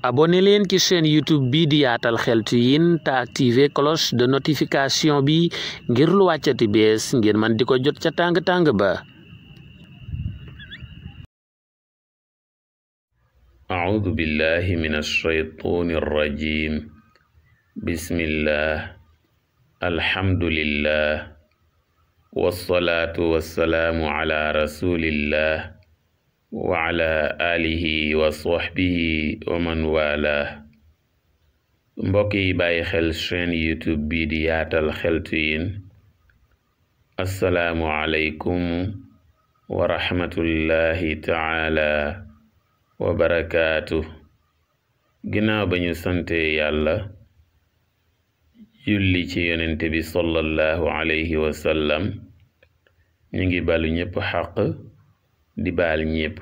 abonné leen ci chaîne YouTube bi di Yaatal Xeltu Yin te activer cloche de notification bi ngir lu wàccati bees ngir man di ko jot ca tàng-tàng ba. أعوذ بالله من الشيطان الرجيم بسم الله الحمد لله والصلاة والسلام على رسول الله وعلى آله وصحبه ومن والاه mbokk yi bàyyi xel chaîne YouTube bi di Yaatal Xeltu Yin assalaamu aleykum wa rahmatullahi taala wa barakaatu. ginnaaw ba ñu sante yàlla julli ci yonente bi sallallahu alayhi wa sallam ñu ngi balu ñépp xaq di baal ñépp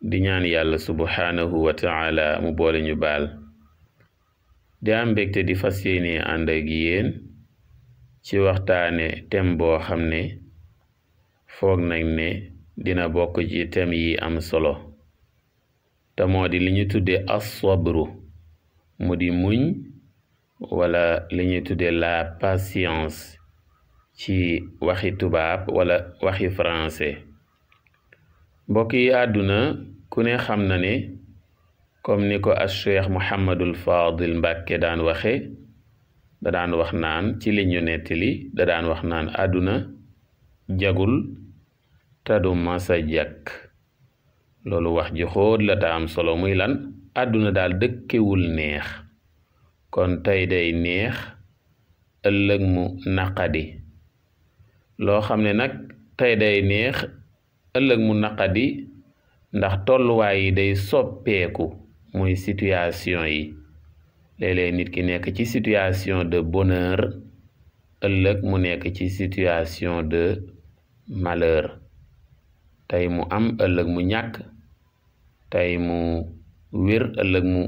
di ñaan yàlla subhaanahu wa taala mu boole ñu baal di am mbégte di fas yéene ànd ak yéen ci waxtaane tem boo xam ne foog nañ ne dina bokk ci tem yi am solo te moo di li ñu tudde as-sabru mu di muñ wala li ñu tudde la patience ci waxi tubaab wala waxi français. mbokk yi àdduna ku ne xam na ne comme ni ko Cheikh Muhammadul Fadil Mbàkke daan waxe da daan wax naan ci li ñu nettali da daan wax naan àdduna jagul te du masa jag. loolu wax ji xóot la ta am solo muy lan àdduna daal dëkkewul neex kon tey day neex ëllëg mu naqadi loo xam ne nag tey day neex ëllëg mu naqadi ndax tolluwaay yi day soppeeku muy situation yi léeg-léeg nit ki nekk ci situation de bonheur ëllëg mu nekk ci situation de malheur tey mu am ëllëg mu ñàkk tey mu wér ëllëg mu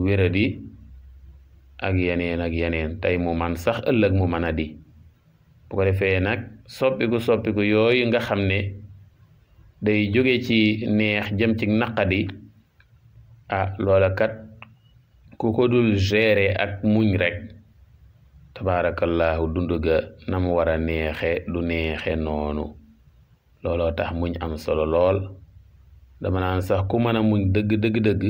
wéradi ak yeneen tey mu man sax ëllëg mu mën a di bu ko defee nag soppiku yooyu nga xam ne day jóge ci neex jëm ci naqadi loola kat ku ko dul gérer ak muñ rek tabaarakallahu dund ga na mu war a neexe du neexe noonu. looloo tax muñ am solo lool dama naan sax ku mën a muñ dëgg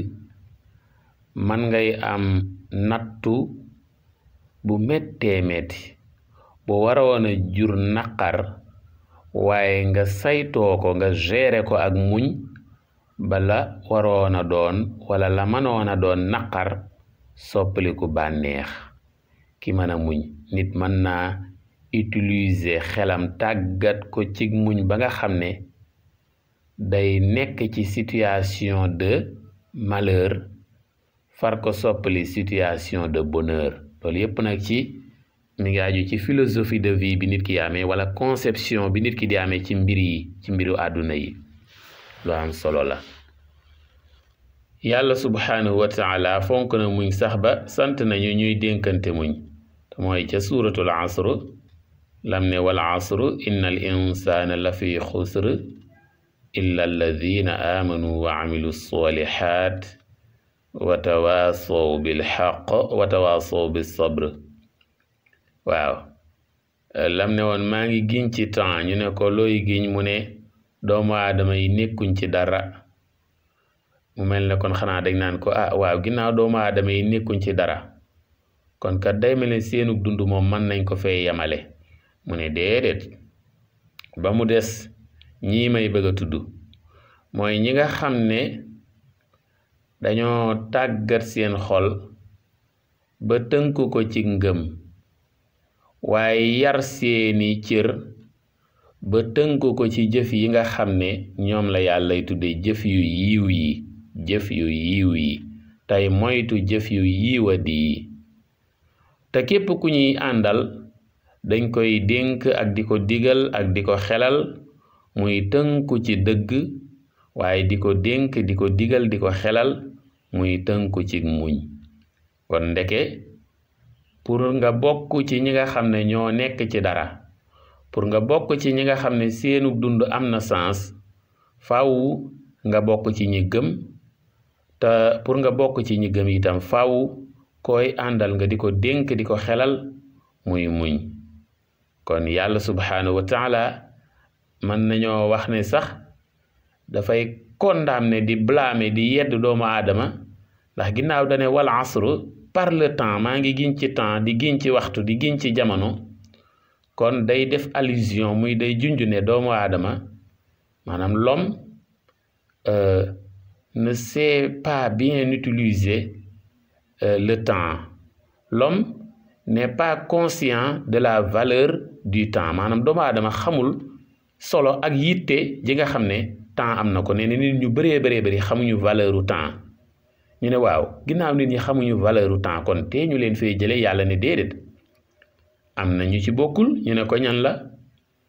man ngay am nattu bu méttee métti bu waroon a jur naqar waaye nga saytoo ko nga gérer ko ak muñ bala waroon a doon wala la mënoon a doon naqar soppaliku bànneex. ki mën a muñ nit mën naa utiliser xelam tàggat ko ci muñ ba nga xam ne day nekk ci situation de malheur far ko soppali situation de bonheur. loolu yépp nag ci mi ngi aju ci philosophie de vie bi nit ki amee wala conception bi nit ki di amee ci mbir yi ci mbiru àdduna yi lu am solo la. yàlla subhaanahu wa taala fonk na muñ sax ba sant nañu ñuy dénkante muñ te mooy ca suuratul asr lam ne wal asr inna al insana la fi xusr illa alladina amanu wa amilu salihat wa tawaasaw bil xaq wa tawaasaw bis sabr. waaw lam ne woon maa ngi giñ ci temps ñu ne ko looy giñ mu ne doomu aadama yi nekkuñ ci dara mu mel ne kon xanaa dañ naan ko waaw ginnaaw doomu aadama yi nekkuñ ci dara kon kat day mel ne seenug dund moom mën nañ ko fee yemale. mu ne déedéet ba mu des ñii may bëgg a tudd mooy ñi nga xam ne dañoo tàggat seen xol ba tënku ko ci ngëm waaye yar seeni cër ba tënku ko ci jëf yi nga xam ne ñoom la yàllay tudde jëf yu yiw yi tey moytu jëf yu yiiwadi yi. te képp ku ñuy àndal dañ koy dénk ak di ko digal ak di ko xelal muy tënku ci dëgg waaye di ko dénk di ko digal di ko xelal muy tënku ci muñ. kon ndeke pour nga bokk ci ñi nga xam ne ñoo nekk ci dara pour nga bokk ci ñi nga xam ne seenu dund am na sens faaw nga bokk ci ñi gëm te pour nga bokk ci ñi gëm itam faaw koy àndal nga di ko dénk di ko xelal muy muñ kon yàlla subhaanahu wa taala mën nañoo wax ne sax dafay condamné di blâmer di yedd doomu aadama ndax ginnaaw dane wal asru par le temps maa ngi giñ ci temps di giñ ci waxtu di giñ ci jamono kon day def allusion muy day junj ne doomu aadama maanaam l'homme ne sait pas bien utiliser le temps. L'homme n'est pas conscient de la valeur du temps maanaam doomu aadama xamul solo ak yitte ji nga xam ne temps am na ko nee na nit ñu bëree bëri xamuñu valeur u temps ñu ne waaw ginnaaw nit ñi xamuñu valeur u temps kon te ñu leen fay jële yàlla ne déedéet am na ñu ci bokkul ñu ne ko ñan la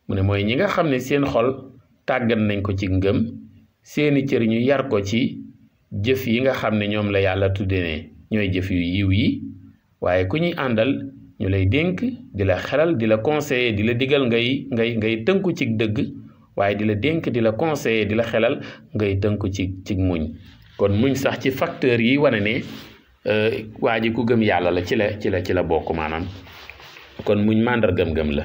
mu ne mooy ñi nga xam ne seen xol tàggat nañ ko ci ngëm seeni cër ñu yar ko ci jëf yi nga xam ne ñoom la yàlla tudde ne ñooy jëf yu yiw yi waaye ku ñuy àndal ñu lay dénk di la xelal di la conseiller di la digal ngay tënku ci dëgg waaye di la dénk di la conseiller di la xelal ngay tënku ci muñ kon muñ sax ci facteur yi wane ne waa ji ku gëm yàlla la ci la bokk maanaam kon muñ màndargam la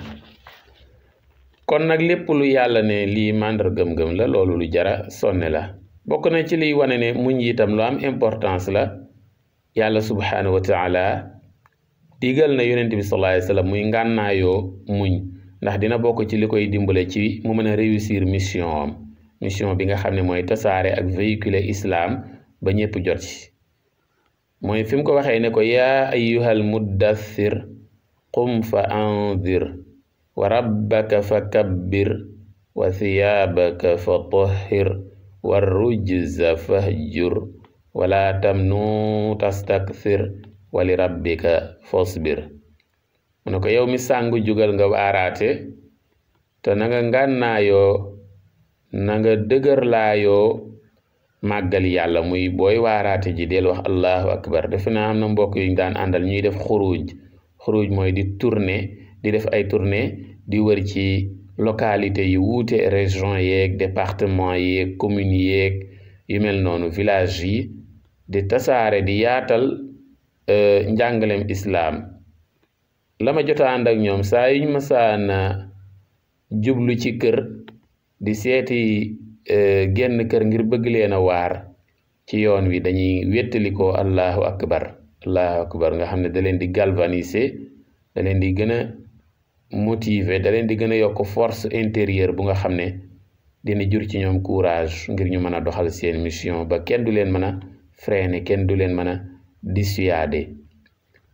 kon nag lépp lu yàlla ne lii màndargam la loolu lu jara sonne la bokk na ci liy wane ne muñ itam lu am importance la yàlla subhaanahu wa taala digal na yonent bi sallallahu alayhi wa sallam muy ngànnaayoo muñ ndax dina bokk ci li koy dimbale ci mu mën a réussir mission bi nga xam ne mooy tasaare ak véhiculer islam ba ñëpp jot ci mooy fi mu ko waxee ne ko yaa ayyuhal muddathir qum fa anzir wa rabbaka fa kabbir wa thiyaabaka fa tahhir wa rujza fahjur wala tamnu tastakthir wa li rabbika fasbir mu ne ko yow mi sàngu jugal nga waaraate te na nga ngànnaayoo na nga dëgërlaayoo màggal yàlla muy booy waaraate ji del wax allahu akbar defe naa am na mbokk yuñ daan àndal ñuy def xuruj mooy di tourner di def ay tournée di wër ci localité yi wuute région yeeg département yeeg commune yeeg yu mel noonu village yi di tasaare di yaatal njàngalem islaam la ma jota ànd ak ñoom saa yuñ masaana jublu ci kër di seeti genn kër ngir bëgg leen a waar ci yoon wi dañuy wéttalikoo allahu akbar nga xam ne da leen di galvaniser da leen di gën a motiver da leen di gën a yokk force intérieure bu nga xam ne dina jur ci ñoom courage ngir ñu mën a doxal seen mission ba kenn du leen mën a freiner kenn du leen mën a dissuader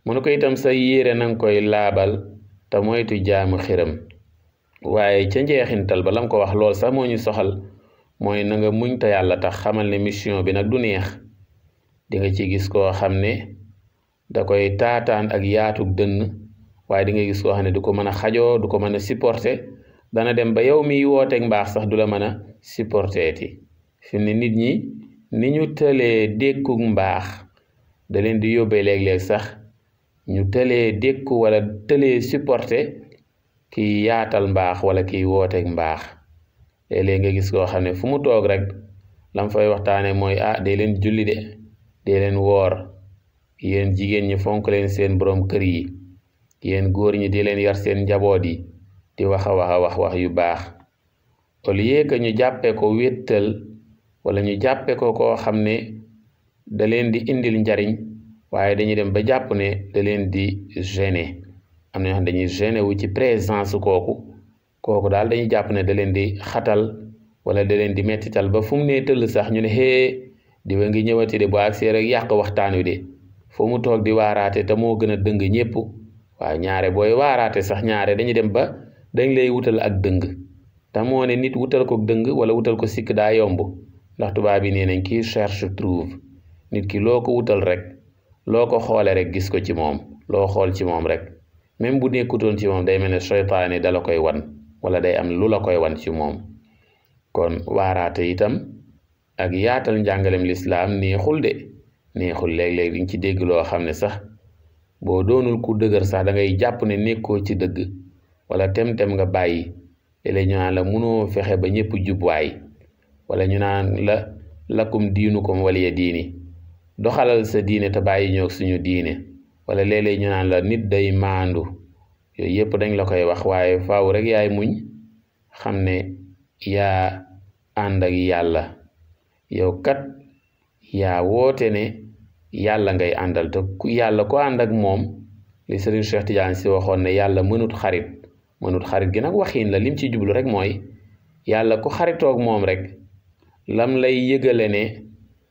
mu ne ko itam sa yére nanga koy laabal te moytu jaamu xiram waaye ca njeexintal ba lam ko wax lool sax moo ñu soxal mooy na nga muñ te yàlla tax xamal ne mission bi nag du neex di nga ci gis koo xam ne da koy taataan ak yaatug dënn waaye di nga gis koo xam ne du ko mën a xajoo du ko mën a supporter dana dem ba yow miy wooteeg mbaax sax du la mën a supporter ti fi mu ne nit ñi ni ñu tëlee dékkug mbaax da leen di yóbbee léeg-léeg sax ñu tëlee dékku wala tëlee supporter kiy yaatal mbaax wala kiy wooteeg mbaax léeg-léeg nga gis koo xam ne fu mu toog rek lam fay waxtaane mooy dee leen julli de dee leen woor yéen jigéen ñi fonk leen seen borom kër yi yéen góor ñi di leen yar seen njaboot yi di wax yu baax au lieu que ñu jàppee ko wéttal wala ñu jàppee ko koo xam ne da leen di indil njariñ waaye dañuy dem ba jàpp ne da leen di gêner am na ñoo xam dañuy gêner wu ci présence kooku daal dañuy jàpp ne da leen di xatal wala da leen di mettital ba fu mu nee tëll sax ñu ne hee diwa ngi ñëwati de bu agsee rek yàq waxtaan wi de foo mu toog di waaraate te moo gën a dëng ñëpp waaw ñaare booy waaraate sax ñaare dañuy dem ba dañ lay wutal ak dëng te moo ne nit wutal ko dëng wala wutal ko sikk daa yomb ndax tubaab yi nee nañ ki cherche trouve nit ki loo ko wutal rek loo ko xoole rek gis ko ci moom loo xool ci moom rek même bu nekkutoon ci moom day mel ne seytaane da la koy wan wala day am lu la koy wan ci moom kon waaraate itam ak yaatal njàngalem lislaam neexul léeg-léeg diñ ci dégg loo xam ne sax boo doonul ku dëgër sax da ngay jàpp ne nekkoo ci dëgg wala tem-tem nga bàyyi léeg-léeg ñu naan la munoo fexe ba ñëpp jubwaay wala ñu naan la lakum diinukum waliya diini doxalal sa diine te bàyyi ñoog suñu diine wala léeg-léeg ñu naan la nit day maandu yooyu yëpp dañ la koy wax waaye faaw rek yaay muñ xam ne yaa ànd ak yàlla yow kat yaa woote ne yàlla ngay àndal te ku yàlla ko ànd ak moom li Serigne Cheikh Tidiane si waxoon ne yàlla mënut xarit gi nag waxiin la lim ci jublu rek mooy yàlla ku xaritoog moom rek lam lay yëgale ne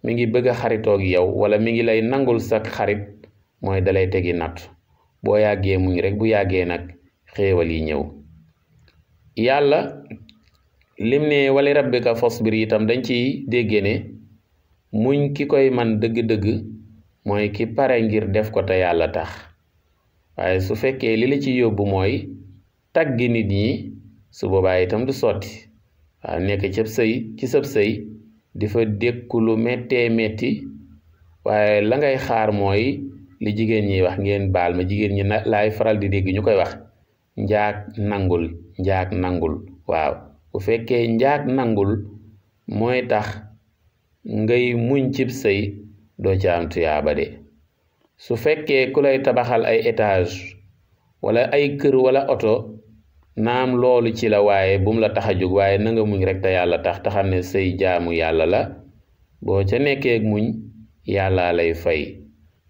mi ngi bëgg a xaritoog yow wala mi ngi lay nangul sak xarit mooy dalay tegi natt boo yàggee muñ rek bu yàggee nag xéewal yi ñëw yàlla lim ne wali rabbika fasbir itam dañ ci déggee ne muñ ki koy man dëgg-dëgg mooy ki pare ngir def ko te yàlla tax waaye su fekkee li la ci yóbbu mooy taggi nit ñi su boobaa itam du sotti waaw nekk ci sab sëy di fa dékku lu méttee métti waaye la ngay xaar mooy li jigéen ñi wax ngeen baal ma jigéen ñi laay faral di dégg ñu koy wax njaag nangul waaw bu fekkee njaag nangul mooy tax ngay muñ cib sëy doo ca am tuyaaba de su fekkee ku lay tabaxal ay étage wala ay kër wala oto naam loolu ci la waaye bum la tax a jóg waaye na nga muñ rek te yàlla tax te xam ne sëy jaamu yàlla la boo ca nekkee muñ yàlla lay fay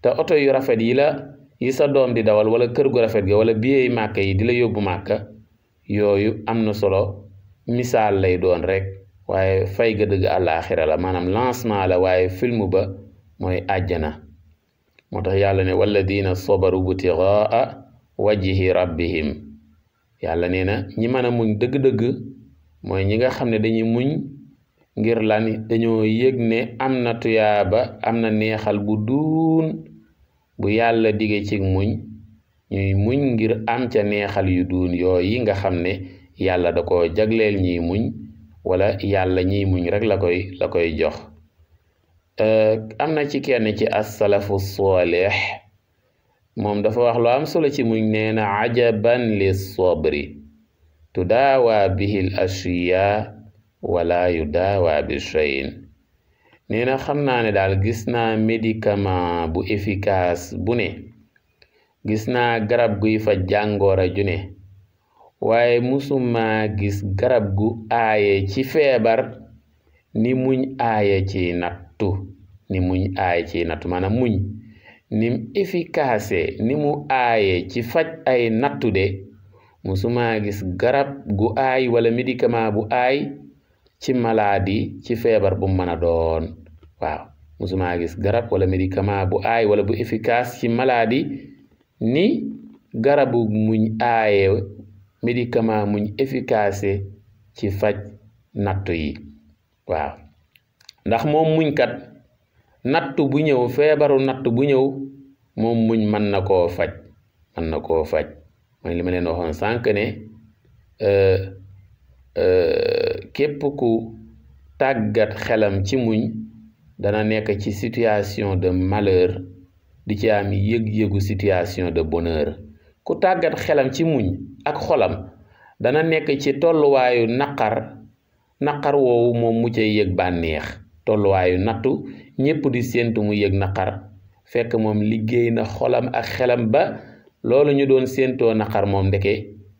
te oto yu rafet yi sa doom di dawal wala kër gu rafet ga wala biyeey màkka yi di la yóbbu màkka yooyu am na solo misaal lay doon rek waaye fay ga dëgg àllaaxira la maanaam lancement la waaye film ba mooy àjjana moo tax yàlla ne walladina sabaru butigaa wajhi rabbihim yàlla nee na ñi mën a muñ dëgg-dëgg mooy ñi nga xam ne dañuy muñ ngir lan dañoo yëg ne am na tuyaaba am na neexal bu duun bu yàlla dige ci muñ ñuy muñ ngir am ca neexal yu duun yooyu nga xam ne yàlla da ko jagleel ñiy muñ wala yàlla ñiy muñ rek la koy jox am na ci kenn ci as-salafu salih moom dafa wax lu am solo ci muñ nee na ajaban lis sabri tudaawa bihi l ashiya wala yudaawa bi shayin nee na xam naa ne daal gis naa médicament bu efficace bu ne gis naa garab guy fa jàngoora ju ne waaye musuma gis garab gu aaye ci feebar ni muñ aaye ci nattu maanaam muñ nim efficace ni mu aaye ci faj ay nattu de musuma gis garab gu aay wala médicament bu aay ci maladie ci feebar bu mën a doon waaw musuma gis garab wala médicament bu aay wala bu efficace ci maladie ni garabu muñ aaye médicament muñ efficace ci faj nattu yi waaw ndax moom muñ kat nattu bu ñëw feebaru nattu bu ñëw moom muñ mën na koo faj mooy li ma leen waxoon sànq ne képp ku tàggat xelam ci muñ dana nekk ci situation de malheur di ci am yëg-yëgu situation de bonheur ku tàggat xelam ci muñ ak xolam dana nekk ci tolluwaayu naqar woowu moom mu cay yëg bànneex tolluwaayu nattu ñépp di séentu mu yëg naqar fekk moom liggéey na xolam ak xelam ba loolu ñu doon séentoo naqar moom ndeke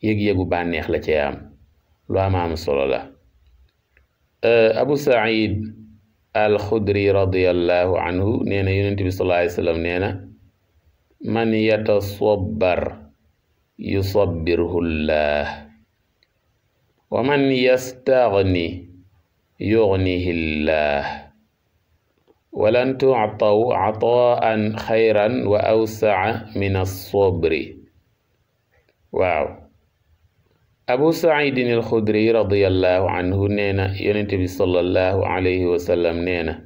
yëg-yëgu bànneex la cee am lu am solo la Abu Saïd al-Xudri radiyallahu anhu nee na yonent bi sallallahu alayhi wa sallam nee na man yatasabbar yusabbirhu llah wa man yastagni yugnihi llah walan tu'taw ataan xayran wa awsaa min as-sabri waaw Abu Saïdin al-Xudri radiyallahu anhu nee na yonent bi sallallahu alayhi wa sallam nee na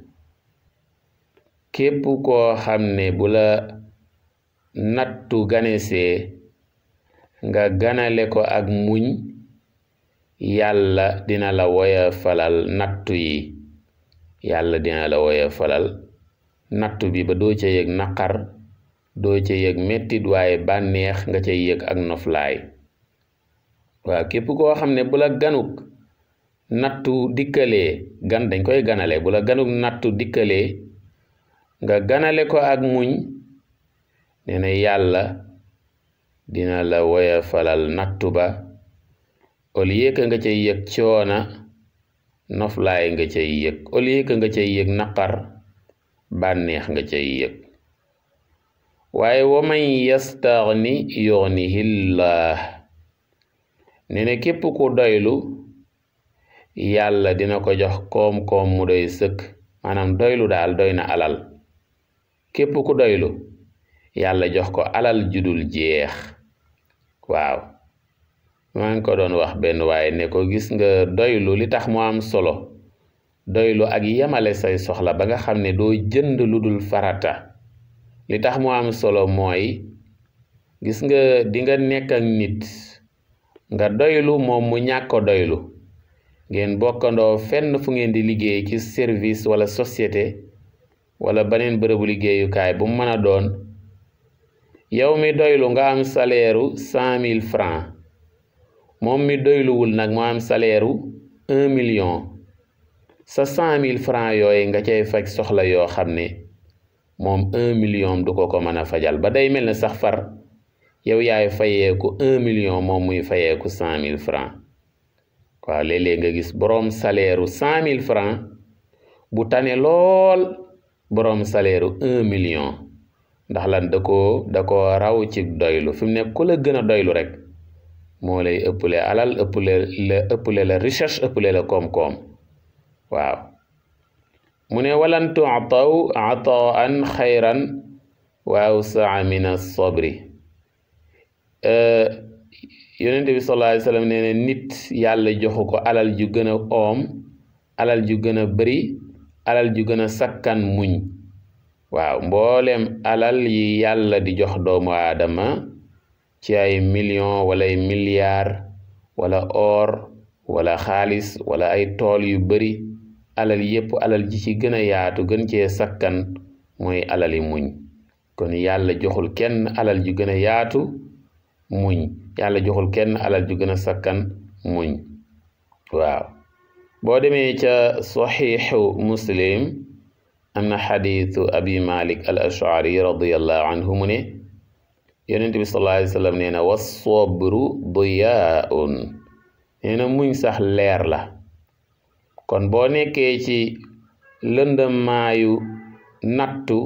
képp koo xam ne bu la nattu ganesee nga ganale ko ak muñ yàlla dina la woyofalal nattu yi nattu bi ba doo ca yëg naqar doo ca yëg mettit waaye bànneex nga ca yëg ak noflaay waaw képp koo xam ne bu la ganuk nattu dikkalee gan dañ koy ganale bu la ganuk nattu dikkalee nga ganale ko ak muñ nee na yàlla dina la woyofalal nattu ba au lieu que nga cay yëg coona noflaay nga cay yëg au lieu que nga cay yëg naqar bànneex nga cay yëg waaye wa man yastaghni yughnihillah nee na képp ku doylu yàlla dina ko jox koom-koom mu doy sëkk maanaam doylu daal doy na alal képp ku doylu yàlla jox ko alal judul jeex waaw maa ngi ko doon wax benn waaye ne ko gis nga doylu li tax mu am solo doylu ak yemale say soxla ba nga xam ne doo jënd lu dul farata li tax mu am solo mooy gis nga di nga nekk ak nit nga doylu moom mu ñàkk doylu ngeen bokkandoo fenn fu ngeen di liggéey ci service wala société wala beneen bërëbu liggéeyukaay bu mu mën a doon yow mi doylu nga am salaire u 100 000 francs moom mi doyluwul nag mu am salaire u 1 million sa 100 000 francs yooyu nga cay faj soxla yoo xam ne moom 1 million du ko mën a fajal ba day mel ne sax far yow yaay fayeeku 1 million moom muy fayeeku 100 000 francs waaw léeg-léeg nga gis boroom salaire u 100 000 francs bu tane lool boroom salaire u 1 million ndax lan da koo raw ci doylu fi mu ne ku la gën a doylu rek moo lay ëppale alal ëppale la richesse ëppale la koom-koom waaw mu ne walan tu'taw ataan xayran wa awsaa min as-sabri yonent bi sallallahu alayhi wa sallam nee na nit yàlla joxu ko alal ju gën a alal ju gën a bëri alal ju gën a sakkan muñ waaw mboolem alal yi yàlla di jox doomu aadama ci ay million wala ay milliards wala or wala xaalis wala ay tool yu bëri alal yépp alal ji ci gën a yaatu gën cee sakkan mooy alali muñ kon yàlla joxul kenn alal ju gën a yaatu muñ yàlla joxul kenn alal ju gën a sakkan muñ waaw boo demee ca saxiixu muslim am na xadiisu abi malik al ashari radiyallahu anhu mu ne yonent bi sallallahu alayhi wa sallam nee na was-sabru diyaa'un nee na muñ sax leer la kon boo nekkee ci lëndëmaayu nattu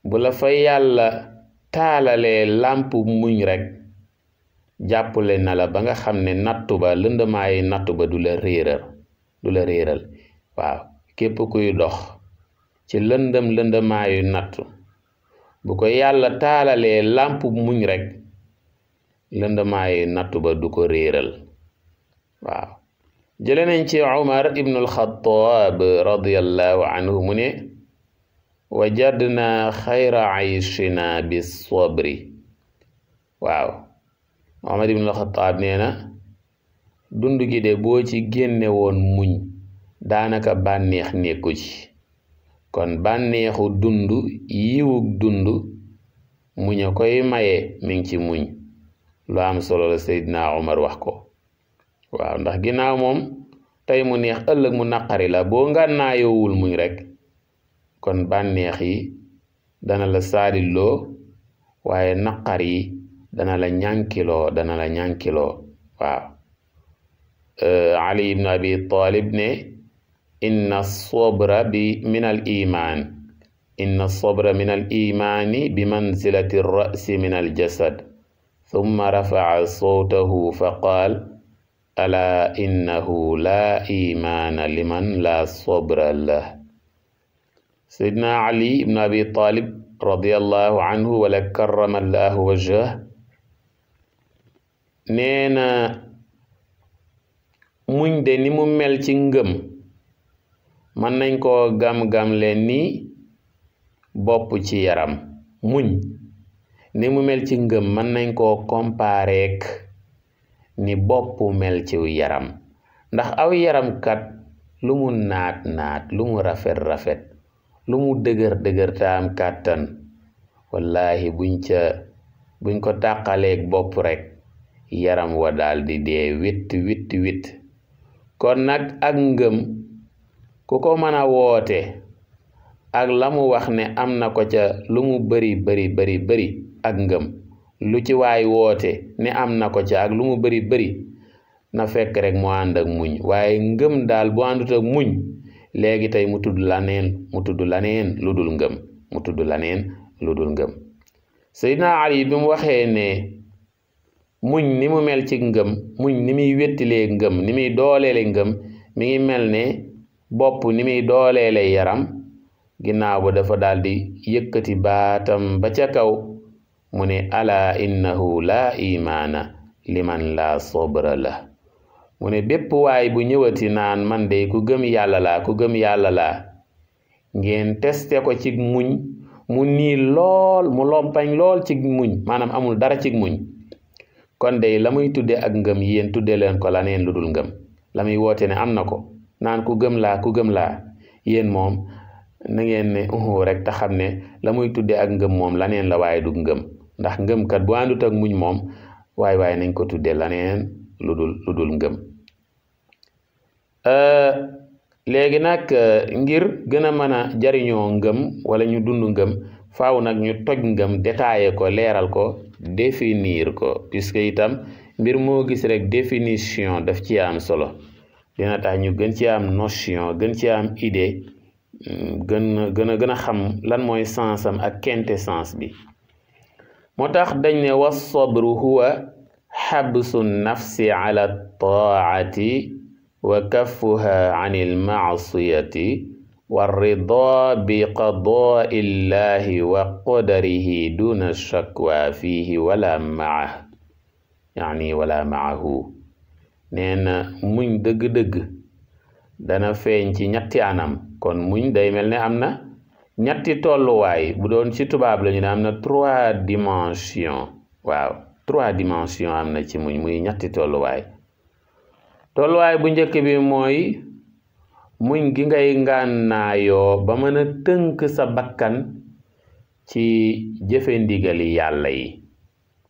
bu la fa yàlla taalalee làmp muñ rek jàppale na la ba nga xam ne nattu ba lëndëmaayu nattu ba du la réeral waaw képp kuy dox ci lëndëmaayu nattu bu ko yàlla taalalee làmp muñ rek lëndëmaayu nattu ba du ko réeral waaw jële nañ ci Umar ibn al-Khattab radiyallahu anhu mu ne wajadna xayra ayshina bis sabri waaw Umar ibn al-Khattab nee na dund gi de boo ci génne woon muñ daanaka bànneex nekku ci kon bànneexu dund yiwug dund muñ a koy maye mi ngi ci muñ lu am solo la Seydina Umar wax ko waaw ndax ginnaaw moom tey mu neex ëllëg mu naqari la boo ngànnaayoowul muñ rek kon bànneex yi dana la saadilloo waaye naqar yi dana la ñànkiloo waaw Ali ibn Abi Talib ne inna sabra min al imaani bi manzilati ra'si min al jasad thumma rafa'a sawtahu fa qaal ala innahu la imaana liman la sabra lah Seydina Ali ibn Abi Talib radiyallahu anhu wala karrama allahu wajhah nee na muñ de ni mu mel ci ngëm mën nañ koo gam-gam leen ni bopp ci yaram muñ ni mu mel ci ngëm mën nañ koo compareek ni bopp mel ci yaram ndax aw yaram kat lu mu naat lu mu rafet lu mu dëgër taam kàttan wallahi buñ ko tàqaleeg bopp rek yaram wa daal di dee witt kon nag ak ngëm ku ko mën a woote ak la mu wax ne am na ko ca lu mu bari bari bari bari ak ngëm, lu ci waay woote ne am na ko ca ak lu mu bari bari na fekk rek mu ànd ak muñ. waaye ngëm daal bu àndut ak muñ léegi tey mu tudd laneen lu dul ngëm, mu tudd laneen lu dul ngëm. Seydina Ali bi mu waxee ne muñ ni mu mel ci ngëm, muñ ni muy wettilee ngëm, ni muy dooleele ngëm, mi ngi mel ne bopp ni muy dooleele yaram. ginnaaw ba dafa daldi yëkkati baatam ba ca kaw mu ne ala innahu laa imaana liman laa sobra la. mu ne bépp waay bu ñëwati naan man de ku gëm yàlla laa ngeen testé ko ci muñ mu nii lool mu lompañ lool ci muñ, maanaam amul dara ci muñ, kon de la muy tudde ak ngëm yéen tudde leen ko laneen lu dul ngëm. la muy woote ne am na ko naan ku gëm laa yéen moom na ngeen ne rek te xam ne la muy tudde ak ngëm moom laneen la waaye du ngëm, ndax ngëm kat bu àndut ak muñ moom waaye nañ ko tudde laneen lu dul ngëm. léegi nag ngir gën a mën a jariñoo ngëm wala ñu dund ngëm faaw nag ñu toj ngëm détaillé ko, leeral ko, définir ko, puisque itam mbir moo gis rek définition daf ci am solo, dina tax ñu gën ci am notion, gën ci am idée, gën a xam lan mooy sens am ak quintessence bi. moo tax dañ ne wa sabru huwa xabsu nafsi ala taati wa kaffuha an ilmaasiyati wa rida bi qadaai llahi wa qadarihi duna shakwa fihi wala maahu. nee na muñ dëgg-dëgg dana feeñ ci ñetti anam. kon muñ day mel ne am na ñetti tolluwaay. bu doon ci tubaab la ñu ne am na 3 dimensions. waaw 3 dimensions am na ci muñ, muy ñetti tolluwaay. tolluwaay bu njëkk bi mooy muñ gi ngay ngànnaayoo ba mën a tënk sa bakkan ci jëfe ndigali yàlla yi.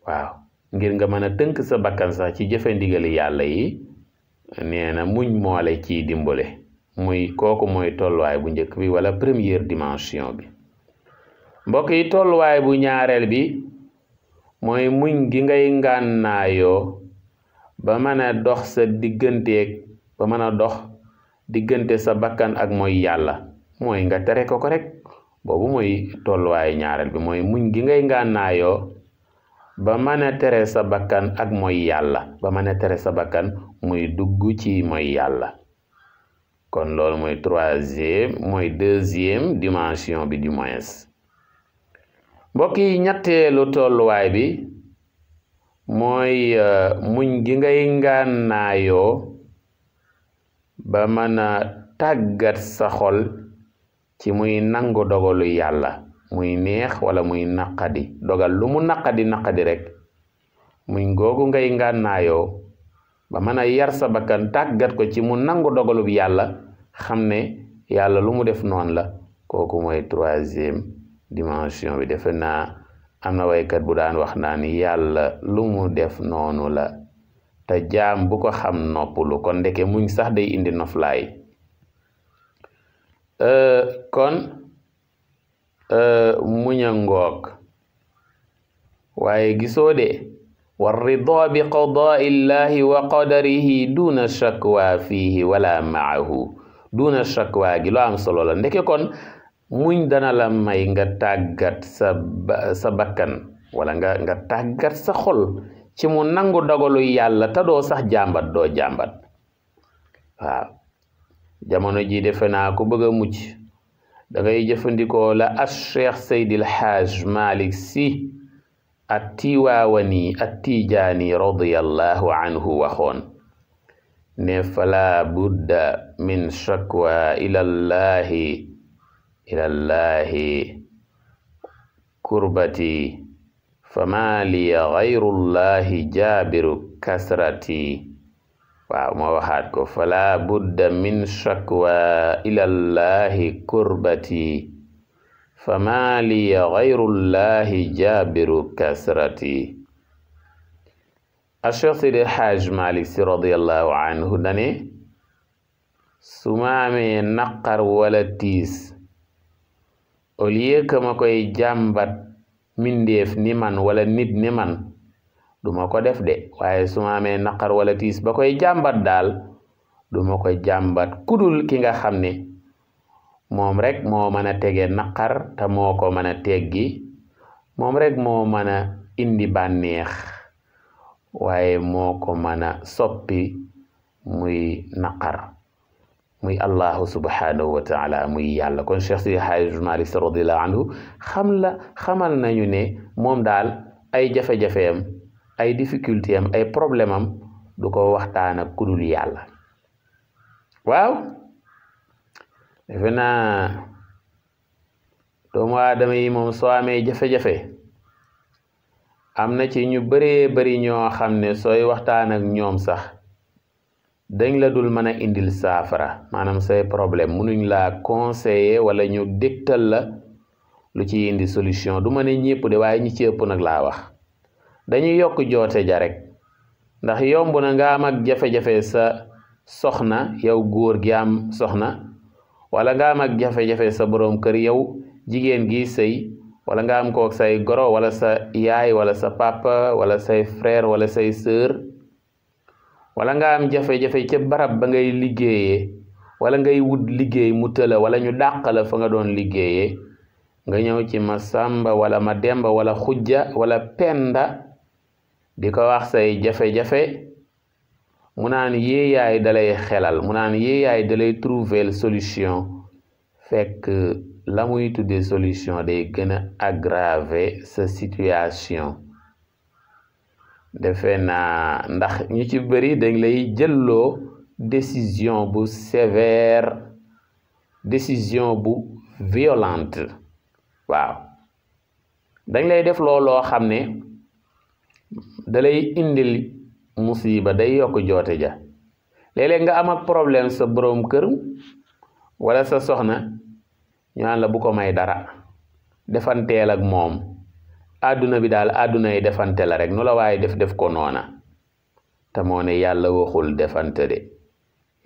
waaw ngir nga mën a tënk sa bakkan sax ci jëfe ndigali yàlla yi, nee na muñ moo la ciy dimbale. kooku mooy tolluwaay bu njëkk bi wala première dimension bi. mbokk yi, tolluwaay bu ñaareel bi mooy muñ gi ngay ngànnaayoo ba mën a dox diggante sa bakkan ak mooy yàlla, mooy nga tere ko rek. boobu mooy tolluwaay ñaareel bi, mooy muñ gi ngay ngànnaayoo ba mën a tere sa bakkan ak mooy yàlla, ba mën a tere sa bakkan muy dugg ci mooy yàlla. kon loolu mooy deuxième dimension bi du moins. mbokk yi, ñetteelu tolluwaay bi mooy muñ gi ngay ngànnaayoo ba mën a tàggat sa xol ci muy nangu dogalu yàlla, muy neex wala muy naqadi, dogal lu mu naqadi rek muñ googu ngay ngànnaayoo ba mën a yar sa bakkan tàggat ko ci mu nangu dogalub yàlla, xam ne yàlla lu mu def noonu la. kooku mooy 3e dimension bi. defe naa am na waykat bu daan wax naa ni yàlla lu mu def noonu la, te jaam bu ko xam noppalu. kon ndeke muñ sax day indi noflaay. kon muñ a ngoog. waaye gisoo de war rida bi qadaai llahi wa qadarihi duna shakwa fihi wala maahu. duna shakwa gi lu am solo la. ndeke kon muñ dana la may nga tàggat sa bakkan wala nga tàggat sa xol ci mu nangu dogalu yàlla te doo sax doo jàmbat. waaw jamono ji defe naa ku bëgg a mucc da ngay jëfandikoo la Cheikh Seydil Hajj Malik Sy at-Tiwaawani at-Tijaani radiyallahu anhu waxoon ne fala budda min shakwa ilallahi kurbati fama liya gayrullahi jaabiru kasrati. waaw moo waxaat ko, fala budda min shakwa ilallahi kurbati fama liya gayrullahi jaabiru kasrati. Cheikh Seydi Hajj Malik Sy radiyallahu anhu dane su ma amee naqar wala tiis au lieu que ma koy jàmbat mindeef ni man wala nit ni man duma ko def de, waaye su ma amee naqar wala tiis ba koy jàmbat daal duma ko jàmbat kudul ki nga xam ne moom rek moo mën a tege naqar te moo ko mën a teggi, moom rek moo mën a indi bànneex waaye moo ko mën a soppi muy naqar, muy allahu subhanahu wa taala, muy yàlla. kon Cheikh Sidi Hadj Malick Sy radiyallahu anhu xamal nañu ne moom daal ay jafe-jafeem ay difficulté am ay problème am du ko waxtaan ak kudul yàlla. waaw defe naa doomu aadama yi moom soo amee jafe-jafe am na ci ñu bëree bëri ñoo xam ne sooy waxtaan ak ñoom sax dañ la dul mën a indil saafara, maanaam say problème munuñ laa conseiller wala ñu dégtal la lu ci indi solution. du ma ne ñëpp de waaye ñi ci ëpp nag laa wax dañuy yokk joote ja rek, ndax yomb na nga am ak jafe-jafe sa soxna yow góor gi am soxna, wala nga am ak jafe-jafe sa boroom kër yow jigéen gi sëy, wala nga am kook say goro wala sa yaay wala sa papa wala say frère wala say sœur, wala nga am jafe-jafe ca barab ba ngay liggéeyee wala ngay wut liggéey mu tëla wala ñu dàq la fa nga doon liggéeyee, nga ñëw ci ma sàmba wala ma demba wala xujja wala penda di ko wax say jafe-jafe, mu naan yéeyaay dalay xelal, mu naan yéeyaay dalay trouver solution, fekk la muy tuddee solution day gën a aggraver sa situation. defe naa ndax ñu ci bëri dañ lay jëlloo décision bu sévère, décision bu violente. waaw dañ lay def looloo xam ne dalay indil musiba, day yokk joote ja. léeg-léeg nga am ak problème sa boroom kër wala sa soxna, ñu naan la bu ko may dara, defanteel ak moom, àdduna bi daal àdduna yi defante la rek, nu la waaye def ko noona. te moo ne yàlla waxul defante de,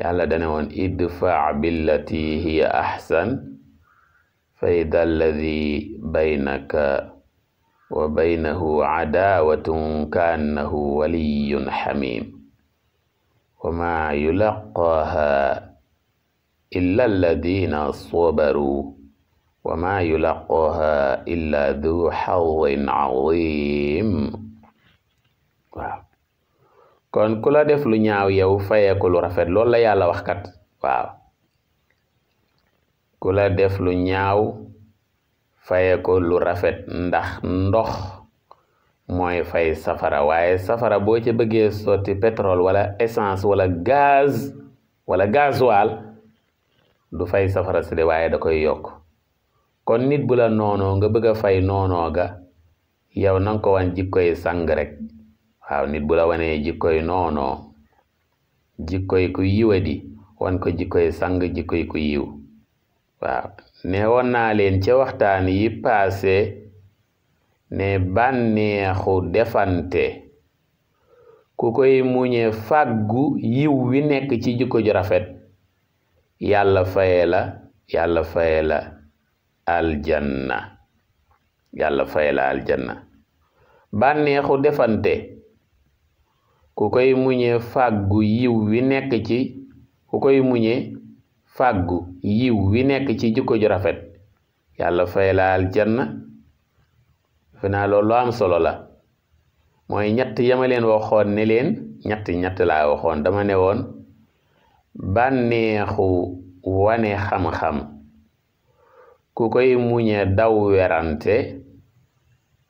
yàlla dane woon idfa billati hiya ahsan fa ida alladi baynaka wa baynahu adawatun kaannahu waliyun xamim wa ma yulaqaaha illa alladina sabaru wa ma yulaqaaha illa du xawin azim. waaw kon ku la def lu ñaaw yow fayeeku lu rafet, loolu la yàlla wax kat. waaw ku la def lu ñaaw fayeeku lu rafet, ndax ndox mooy fay safara, waaye safara boo ca bëggee sotti pétrole wala essence wala gaz wala gasoil du fay safara si de, waaye da koy yokk. kon nit bu la noonoo nga bëgg a fay noonoo ga, yow nanga ko wan jikkoy sang rek. waaw nit bu la wanee jikkoy noonoo, jikkoy ku yiwadi, wan ko jikkoy sang, jikkoy ku yiw. waaw ne woon naa leen ca waxtaan yi paase ne bànneexu defante ku koy muñe fàggu yiw wi nekk ci jikko ju rafet, yàlla faye la aljanna. yàlla faye la aljanna. bànneexu defante ku koy muñe fàggu yiw wi nekk ci ku koy muñe fàggu yiw wi nekk ci jikko ju rafet, yàlla fay la aljanna. fi naa loolu am solo la. mooy ñett yama leen waxoon ne leen ñett laa waxoon. dama ne woon bànneexu wane xam-xam ku koy muñe daw werante,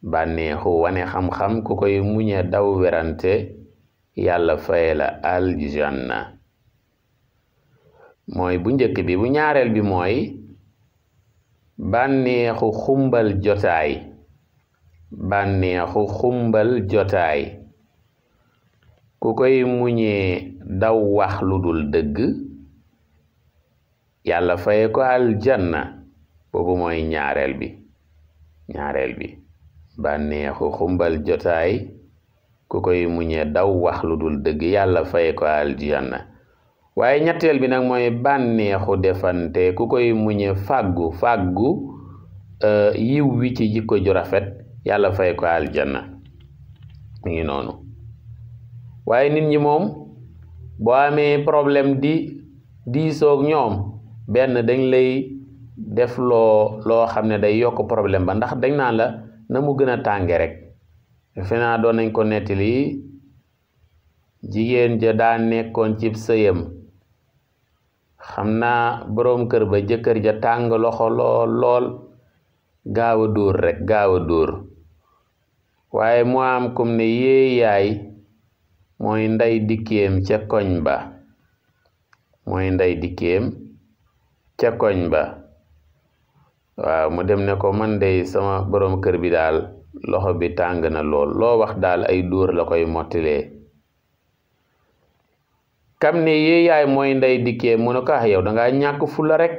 bànneexu wane xam-xam ku koy muñe daw werante, yàlla fay la aljanna. mooy bu njëkk bi. bu ñaareel bi mooy bànneexu xumbal jotaay, bànneexu xumbal jotaay ku koy muñee daw wax lu dul dëgg, yàlla faye ko aljanna. boobu mooy ñaareel bi. bànneexu xumbal jotaay ku koy muñee daw wax lu dul dëgg, yàlla faye ko aljanna. waaye ñetteel bi nag mooy bànneexu defante ku koy muñe fàggu yiw wi ci jikko ju rafet yàlla fay ko aljanna mi ngi noonu. waaye nit ñi moom boo amee problème di diisoog ñoom benn dañ lay def loo xam ne day yokk problème ba ndax dañ naan la na mu gën a tànge rek. defe naa doon nañ ko nettali jigéen ja daa nekkoon cib sëyam xam naa boroom kër ba jëkkër ja tàng loxo lool gaaw a dóor rek gaaw a dóor waaye mu am comme ne yee yaay mooy nday dikkeem ca koñ ba waaw mu dem ne ko man de sama boroom kër bi daal loxo bi tàng na lool loo wax daal ay dóor la koy mottilee kam ne yee yaay mooy nday dikkee mu ne ko yow dangaa ñàkk fulla rek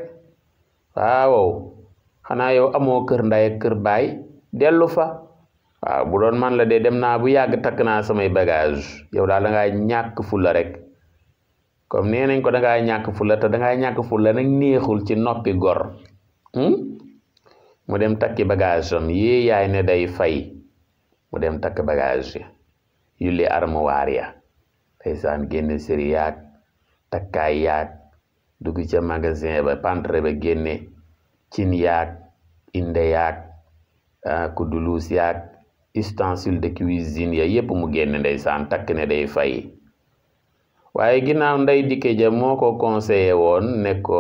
waaw xanaa yow amoo kër nday ak kër baay dellu fa waaw bu doon man la de dem naa bu yàgg takk naa samay bagage yow daal dangaa ñàkk fulla rek comme nee nañ ko dangaa ñàkk fulla te dangaa ñàkk fulla nag neexul ci noppi gor mu dem takki bagage am yee yaay ne day fay mu dem takk bagage yulli armoire ya ndeysaan génne séri yaag takkaay yaag dugg ca magasin ba pantre ba génne cin yaag inde yaag kudduluus yaag ustensile de cuisine ya yépp mu génne ndeysaan takk ne day fay waaye ginnaaw nday dikke ja moo ko conseillé woon ne ko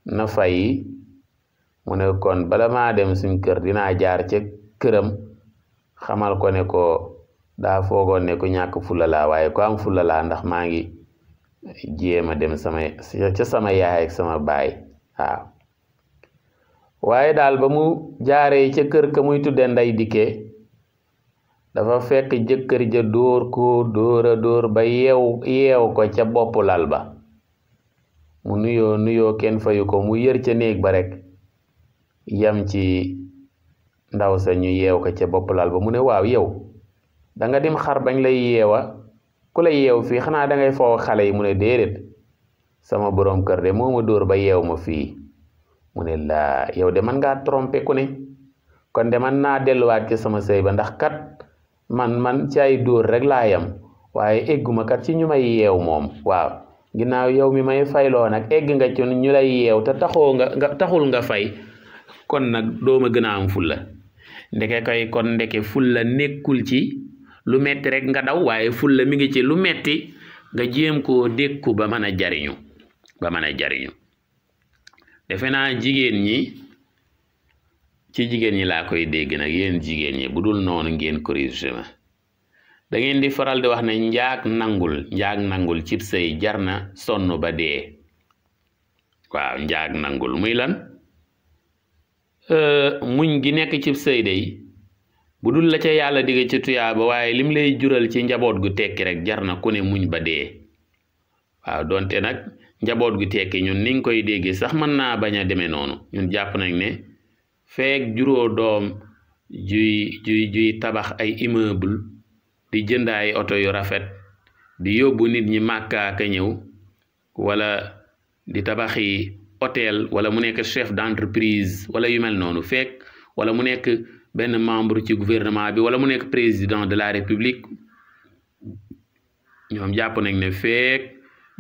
na fay mu ne kon bala maa dem suñ kër dinaa jaar ca këram xamal ko ne ko daa foogoon ne ku ñàkk fulla laa waaye ku am fulla laa ndax maa ngi jéem a dem ca sama yaay ak sama baay waaw waaye daal ba mu jaaree ca kër ka muy tudde nday dikke dafa fekk jëkkër ja dóor ko dóor ba yeew ko ca bopp lal ba mu nuyoo kenn fayu ko mu yër ca néeg ba rek yam ci ndaw sa ñu yeew ko ca bopp lal ba mu ne waaw yow da nga dim xar bañ lay yeewa ku lay yeew fii xanaa da ngay foo xale yi mu ne déedéet sama boroom kër de moo ma dóor ba yeew ma fii mu ne laa yow de man ngaa trompé ku ne kon de man naa delluwaat ci sama sëy ba ndax kat man ci ay dóor rek laa yam waaye egguma kat ci ñu may yeew moom waaw ginnaaw yow mi may fayloo nag egg nga ci ñu lay yeew te taxul nga fay kon nag dooma gën a am fulla ndeke koy kon ndeke fulla nekkul ci lu metti rek nga daw waaye fulla mi ngi ci lu metti nga jéem koo dékku ba mën a jariñu defe naa jigéen ñi laa koy dégg nag yéen jigéen ñi bu dul noonu ngeen corrigé ma da ngeen di faral di wax ne njaag nangul cib sëy jar na sonn ba dee waaw njaag nangul muy lan muñ gi nekk cib sëy day bu dul la ca yàlla digg ci tuyaaba waaye lim lay jural ci njaboot gu tekki rek jar na ku ne muñ ba dee waaw donte nag njaboot gu tekki ñun niñ koy déggee sax mën naa bañ a demee noonu ñun jàpp nañ ne feek juróo doom juy tabax ay immeuble di jënd ay oto yu rafet di yóbbu nit ñi Màkka ka ñëw wala di tabaxi hôtel wala mu nekk chef d'entreprise wala yu mel noonu feek wala mu nekk benn membre ci gouvernement bi wala mu nekk président de la république ñoom jàpp nañ ne feek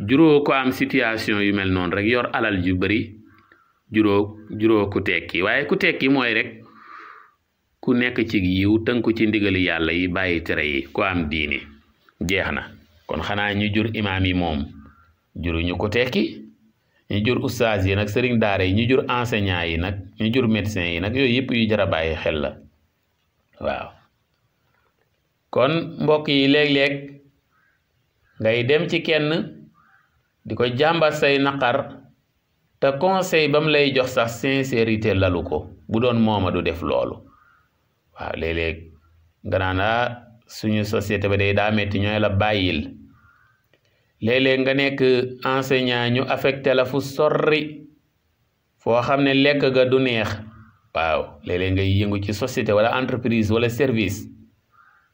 juróo ko am situation yu mel noonu rek yor alal ju bari juróo ku tekki waaye ku tekki mooy rek ku nekk ci yiw tënku ci ndigali yàlla yi bàyyi tere yi ku am diini jeex na kon xanaa ñu jur imaam yi moom juruñu ku tekki ñu jur ustaas yi nag sëriñ daara yi ñu jur enseignant yi nag ñu jur médecin yi nag yooyu yëpp yu jar a bàyyi xel la waaw kon mbokk yi léeg-léeg ngay dem ci kenn di ko jàmbat say naqar te conseil ba mu lay jox sax sincérité lalu ko bu doon mooma du def loolu waaw léeg-léeg nga naan suñu société ba day daa metti ñooy la bàyyil léeg-léeg nga nekk enseignant ñu affecté la fu sorri foo xam ne lekk ga du neex waaw léeg-léeg ngay yëngu ci société wala entreprise wala service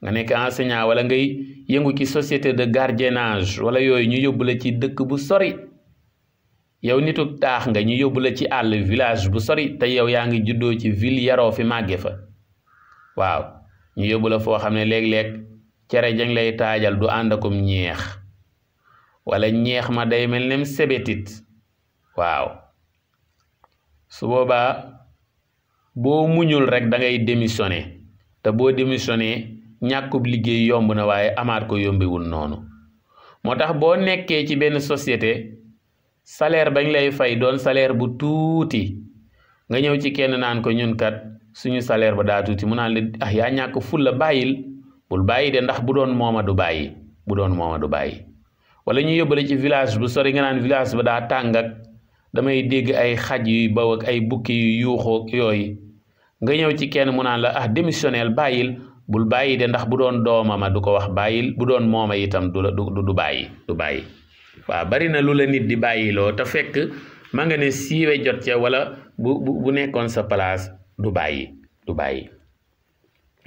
nga nekk enseignant wala ngay yëngu ci société de gardiennage wala yooyu ñu yóbbu la ci dëkk bu sori yow nitu taax nga ñu yóbbu la ci àll village bu sori te yow yaa ngi juddoo ci ville yaroo fi màgge fa waaw ñu yóbbu la foo xam ne léeg-léeg cere jang lay taajal du ànd akum ñeex wala ñeex ma day mel nem sebetit waaw su boobaa boo muñul rek da ngay démissionné te boo démissionné ñàkkub liggéey yomb na waaye amaat ko yombewul noonu moo tax boo nekkee ci benn société salaire bañ lay fay doon salaire bu tuuti nga ñëw ci kenn naan ko ñun kat suñu salaire ba daa tuuti mu naan la yaa ñàkk fulla bàyyil bul bàyyi de ndax bu doon mooma du bàyyi wala ñu yóbbale ci village bu sori nga naan village ba daa tàng ak damay dégg ay xaj yuy baw ak ay bukki yu yuuxoo yooyu nga ñëw ci kenn mu naan la démissionnel bàyyil bul bàyyi de ndax bu doon doomama du ko wax bàyyil bu doon mooma itam du bàyyi waaw bari na lu la nit di bàyyiloo te fekk ma nga ne siiwe jot ca wala bu nekkoon sa place du bàyyi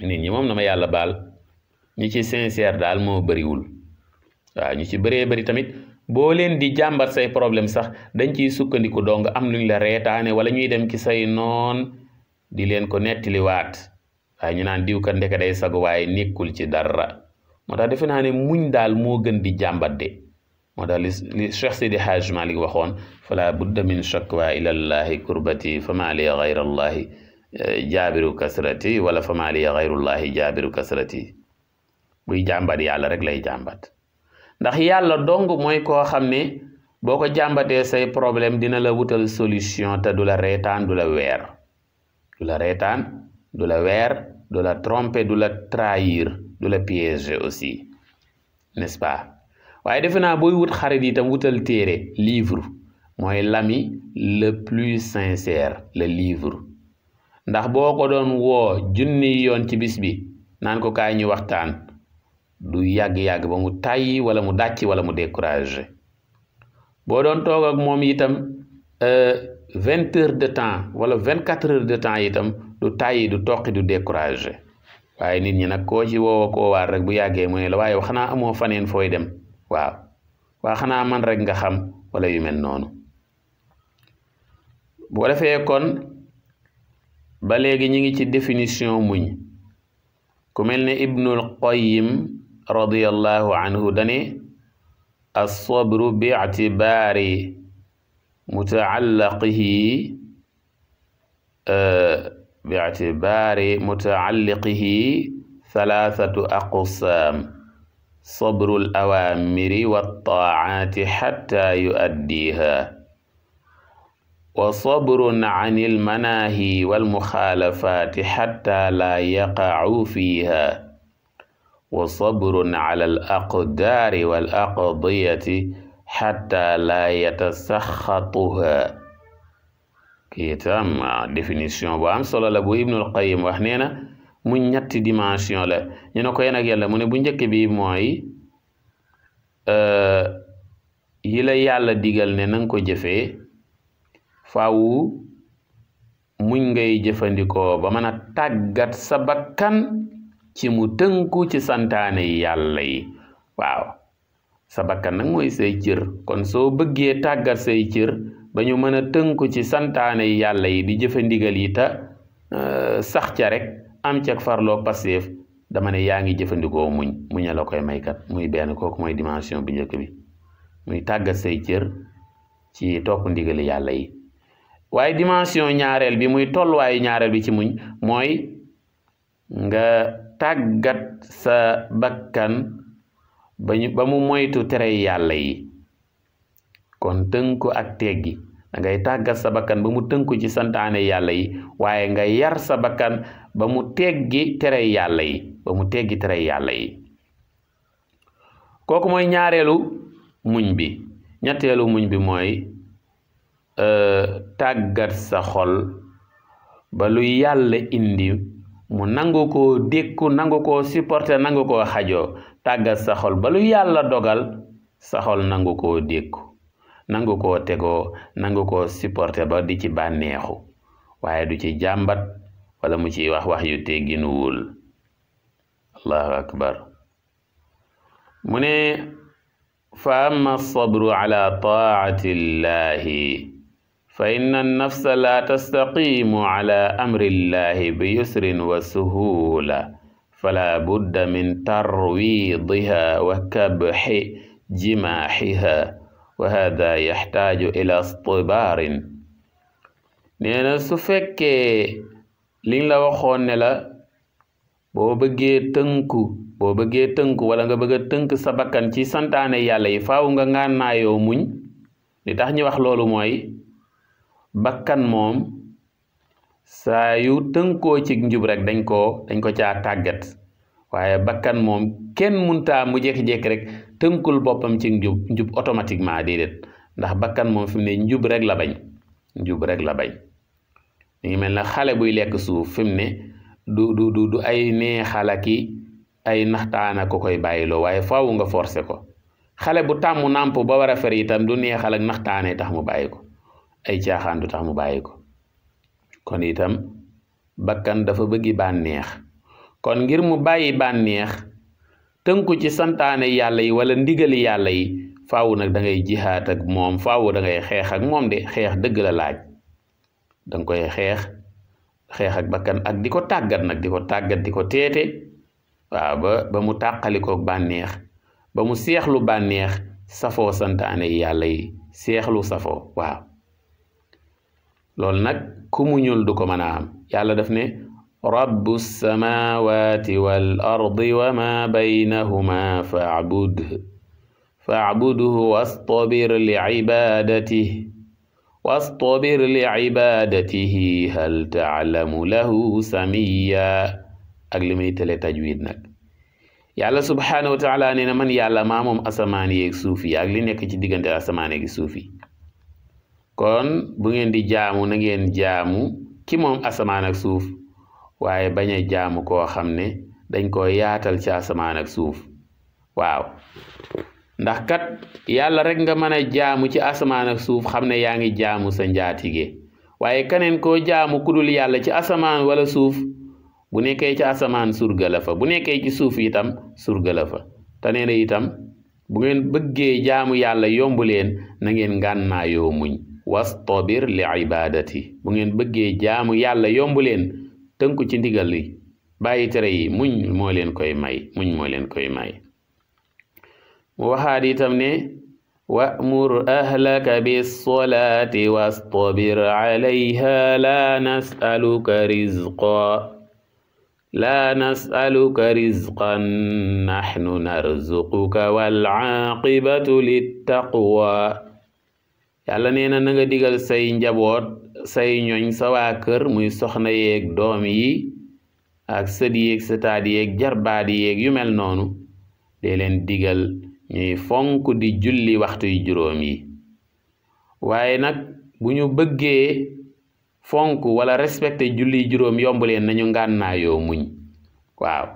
nit ñi moom na ma yàlla baal ñi ci sincère daal moo bariwul waaw ñu ci bëree bëri tamit boo leen di jàmbat say problème sax dañ ciy sukkandiku dong am luñ la reetaane wala ñuy dem ci say noon di leen ko nettaliwaat waaye ñu naan diw kat ndeke day sagu waaye nekkul ci dara moo tax defe naa ne muñ daal moo gën di jàmbat de moo tax li Cheikh Seydi Hajj Malik waxoon fala budda min shakwa ilallahi kurbati fama li gayrallahi jaabiru kasrati wala fama li gayrullahi jaabiru kasrati buy jàmbat yàlla rek lay jàmbat ndax yàlla dong mooy koo xam ne boo ko jàmbatee say problème dina la wutal solution te du la reetaan du la weer du la tromper du la trahir du la piéger aussi n'est-ce pas waaye defe naa booy wut xarit itam wutal téere livre mooy l'ami le plus sincère le livre ndax boo ko doon woo junni yoon ci bis bi naan ko kaay ñu waxtaan du yàgg-yàgg ba mu tàyyi wala mu dàcc wala mu découragé boo doon toog ak moom itam 20 heures de temps wala 24 heures de temps itam du tàyyi du toqi du découragé waaye nit ñi nag koo ci woowa koo waar rek bu yàggee mu ne la waaye xanaa amoo faneen fooy dem waaw xanaa man rek nga xam wala yu mel noonu bu ko defee kon ba léegi ñi ngi ci définition muñ ku mel ne Ibnul Qayyim radiyallahu anhu dane as-sabru bi'tibaari muta'alliqihi thalathatu aqsaam sabrul awaamiri wat-taa'aati hatta yu'addiha wa sabrun 'anil manaahi wal muxaalafaati hatta laa yaqa'u fiiha wa sabrun 'alal aqdaari wal aqdiyati hatta laa yatasaxxatuha kii itam définition bu am solo la bu Ibnul Qayyim wax nee na mu ñetti dimension la ñu ne ko yéen ak yàlla mu ne bu njëkk bi mooy yi la yàlla digal ne nanga ko jëfee faaw muñ ngay jëfandikoo ba mën a tàggat sa bakkan ci mu tënku ci santaane yàlla yi waaw sa bakkan nag mooy say cër kon soo bëggee tàggat say cër ba ñu mën a tënku ci santaane yàlla yi di jëfe ndigal yi ta sax ca rek am cag farloo passeef dama ne yaa ngi jëfandikoo muñ la koy maykat muy benn kooku mooy dimension bi njëkk bi muy tàggat say cër ci topp ndigali yàlla yi waaye dimension ñaareel bi muy tolluwaayu ñaareel bi ci muñ mooy nga tàggat sa bakkan ba mu moytu tere yàlla yi kon tënku ak teggi da ngay tàggat sa bakkan ba mu tënku ci santaane yàlla yi waaye nga yar sa bakkan ba mu teggi tere yàlla yi kooku mooy ñaareelu muñ bi ñetteelu muñ bi mooy tàggat sa xol ba lu yàlla indi mu nangu koo dékku nangu koo supporter nangu koo xajoo tàggat sa xol ba lu yàlla dogal sa xol nangu koo dékku nangu koo tegoo nangu koo supporter ba di ci bànneexu waaye du ci jàmbat wala mu ci wax yu tegginuwul allahu akbar mu ne fa amma sabru ala taati llahi fa inna annafsa la tastaqimu ala amri llahi bi yusrin wa suhula fala budda min tarwidiha wa kabhi jimaahiha wa hada yaxtaaju ila istibaarin nee na su fekkee liñ la waxoon ne la boo bëggee tënku wala nga bëgg a tënk sa bakkan ci santaane yàlla yi faaw nga ngànnaayoo muñ li tax ñu wax loolu mooy bakkan moom saa yu tënkoo ci njub rek dañ ko caa tàggat waaye bakkan moom kenn muntaa mu jékki-jékki rek tënkul boppam ci njub automatiquement déedéet ndax bakkan moom fi mu ne njub rek la bañ mi ngi mel na xale buy lekk suuf fi mu ne du ay neexalaki ay naxtaana ko koy bàyyiloo waaye faaw nga forcé ko xale bu tàmm nàmp ba war a fer itam du neexal ak naxtaane tax mu bàyyi ko ay caaxaan du tax mu bàyyi ko kon itam bakkan dafa bëggi bànneex kon ngir mu bàyyi bànneex tënku ci santaane yàlla yi wala ndigali yàlla yi faaw nag da ngay jihaat ak moom faaw da ngay xeex ak moom de xeex dëgg la laaj danga koy xeex ak bakkan ak di ko tàggat nag di ko teete waaw ba mu tàqalikook bànneex ba mu seexlu bànneex safoo santaane yàlla yi seexlu safoo waaw loolu nag ku mu ñuul du ko mën a am yàlla daf ne rabbu samawati wal ardi wa ma baynahuma fa'budhu wastabir li ibadatihi hal ta'lamu lahu samiya ak li muy tele tajwid nag yàlla subhanahu wa taala nee na man yàlla maa moom asamaan yeeg suuf yi ak li nekk ci diggante asamaan yeeg suuf yi kon bu ngeen di jaamu na ngeen jaamu ki moom asamaan ak suuf waaye bañ a jaamu koo xam ne dañ ko yaatal ci asamaan ak suuf waaw ndax kat yàlla rek nga mën a jaamu ci asamaan ak suuf xam ne yaa ngi jaamu sa njaatige waaye keneen koo jaamu kudul yàlla ci asamaan wala suuf bu nekkee ci asamaan surga la fa bu nekkee ci suuf itam surga la fa te nee na itam bu ngeen bëggee jaamu yàlla yombu leen na ngeen ngànnaayoo muñ wastabir li ibadati bu ngeen bëggee jaamu yàlla yombu leen tënku ci ndigal li bàyyi tere yi muñ moo leen koy may mu waxaat itam ne wa'mur ahlaka bis-salati wastabir alayha la nas'aluka rizqan nahnu narzuquka wal 'aqibatu lit-taqwa yàlla nee na nga digal say njaboot say ñoñ sa waa kër muy soxna yeeg doom yi ak sët yeeg sëtaat yeeg jarbaat yeeg yu mel noonu dee leen digal ñuy fonk di julli waxtu yu juróom yi waaye nag bu ñu bëggee fonk wala respecté julli juróom yomb leen nañu ngànnaayoo muñ waaw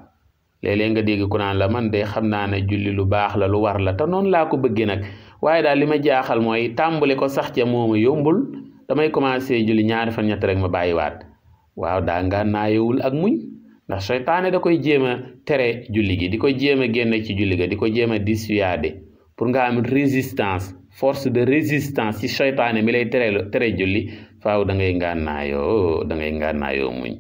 léeg-léeg nga dégg ku naan la man de xam naa ne julli lu baax la lu war la te noonu laa ko bëggee nag waaye daal li ma jaaxal mooy tàmbale ko sax ca mooma yombul damay commencé julli 2 fan 3 rek ma bàyyiwaat waaw daa ngànnaayowul ak muñ ndax seytaane da koy jéem a tere julli gi di ko jéem a génne ci julli ga di ko jéem a dissuader pour nga am résistance force de résistance ci seytaane mi lay tere julli faaw da ngay ngànnaayoo muñ